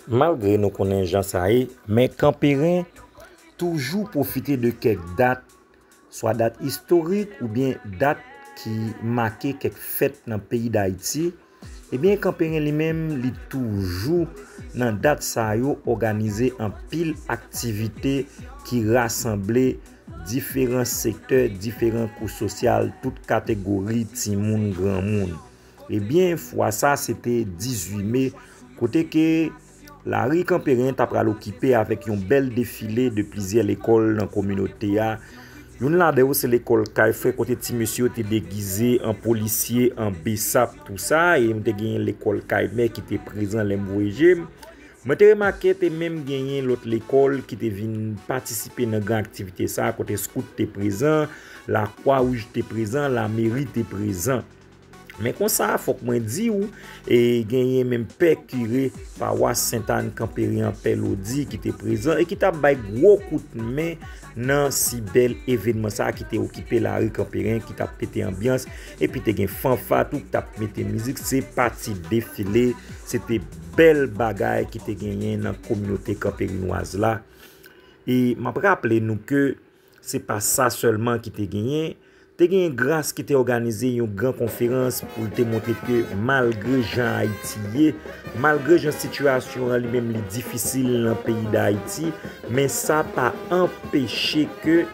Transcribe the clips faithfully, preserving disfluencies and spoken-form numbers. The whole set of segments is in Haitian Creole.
Malgre nou konnen jan sa ye, men Kanperen toujou pwofite de kèk dat, swa dat istorik oubyen dat ki make kèk fèt nan peyi Dayiti. Ebyen, Kanperen li menm, li toujou nan dat sa yo òganize anpil aktivite ki rasanble diferan sektè, diferan kouch sosyal, tout kategori timoun, granmoun. Ebyen, fwa sa, se te dizuit me, kote ke lari Kanperen ta pral okipe avèk yon bèl defile de plizyè lekòl nan kominote a. Youn ladan yo se lekòl Kay Frè, kote ti mesye yo te degize an polisye, an besap, tou sa, e m te genyen lekòl Kay Mè ki te prezan lè m voye je m. Mwen te remake te menm genyen lòt lekòl ki te vin patisipe nan gran aktivite sa a, kote skout te prezan, Lakwa Wouj te prezan, lameri te prezan. Men konsa, fòk mwen di w, e genyen menm pè kire pawas Sentàn Kanperen an, pè Lodi, ki te prezan e ki t ap bay gwo kout men nan si bèl evènman sa a ki te okipe lari Kanperen, ki t ap pete anbyans, epi te gen fanfa tou ki t ap mete mizik. Se pati defile, se te bèl bagay ki te genyen nan kominote kanperinwaz la. E m ap raple nou ke se pa sa sèlman ki te genyen. Te genyen Gras ki te òganize yon gran konferans pou l te montre ke malgre jan Ayiti ye, malgre jan sitiyasyon an li menm li difisil nan peyi Dayiti, men sa pa anpeche ke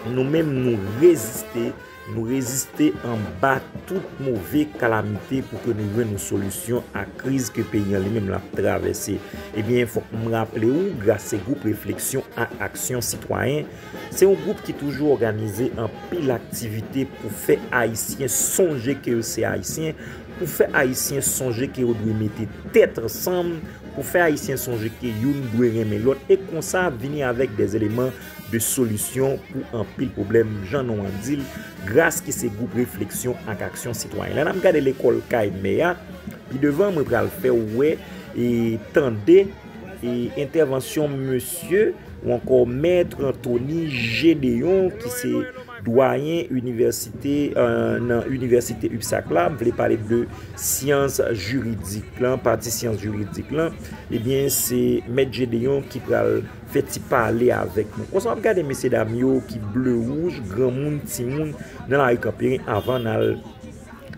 nou menm nou reziste, nou reziste anba tout move kalamite pou ke nou jwenn yon solisyon a kriz ke peyi an li menm l ap travèse. Ebyen, fòk m raple w, Gras se gwoup refleksyon ak aksyon sitwayen, se yon gwoup ki toujou òganize anpil aktivite pou fè Ayisyen sonje ke yo se Ayisyen, pou fè Ayisyen sonje ke yo dwe mete tèt ansanm, pou fè Ayisyen sonje ke youn dwe renmen lòt, e konsa vini avèk dè eleman de solisyon pou anpil pwoblèm, jan non an di l, Gras ki se gwoup refleksyon ak aksyon sitwayen. Lè n ap gade lekòl Kay Mè a, pi devan mwen pral fè w wè e tande e entèvansyon mesye ou ankò Mèt Anthony Gédéon, ki se dwayen inivèsite, euh, nan inivèsite UPSAC la. M vle pale de syans jiridik lan, pati syans jiridik lan. Ebyen, se Mèt Gédéon ki pral fè ti pale avèk nou. Konsa, w ap gade mesyedam yo ki ble wouj, granmoun, timoun, nan lari Kanperen avan n al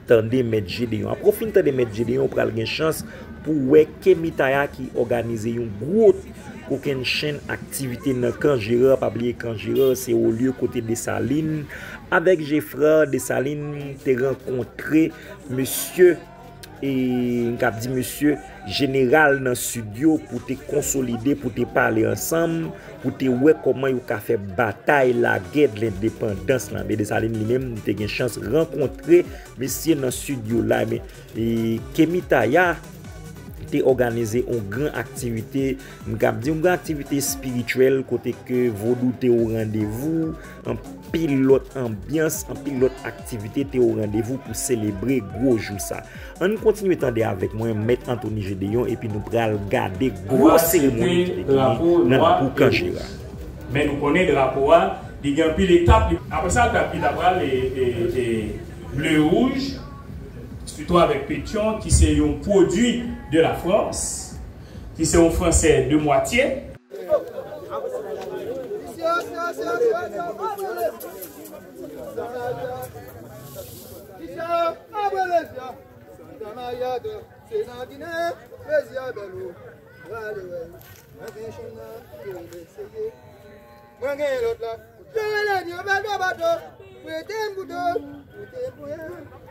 tande Mèt Gédéon. Apre w fin tande Mèt Gédéon, w pral gen chans pou w wè Kemitaya ki òganize yon gwo kokennchenn aktivite nan Kan Jera. Pa bliye Kan Jera, se olye kote Desalin avèk Geffrard Desalin te rankontre mesye, e m kab di mesye jeneral nan Sid yo pou te konsolide, pou te pale ansanm, pou te wè kòman yo ka fè batay lagè de lendepandans lan. Men Desalin li menm, li te gen chans rankontre mesye nan Sid yo la. Men, e, Kemitaya te òganize yon gran aktivite, m kab di yon gran aktivite espirityèl, kote ke vodou te o randevou, anpil lòt anbyans, anpil lòt aktivite te o randevou pou selebre gwo jou sa. Ann kontinye tande avèk mwen Mèt Anthony Gédéon, epi nou pral gade gwo seremoni ki te genyen nan lakou Kan Jera. Men nou konnen drapo a, li gen anpil etap. Li, apre sa, drapo a pral e, e, e ble wouj, sitou avèk petyon, ki se yon pwodui de la Frans, ki se yon Fransè de mwatye. Santa Maria do, se nan Ginen, plezi a bèl ou prale wè. Mwen gen chenn nan, ki rele seye. Mwen gen lòt la. Yo rele m, yo bèl do bato. Prete m kouto, prete m ponyè.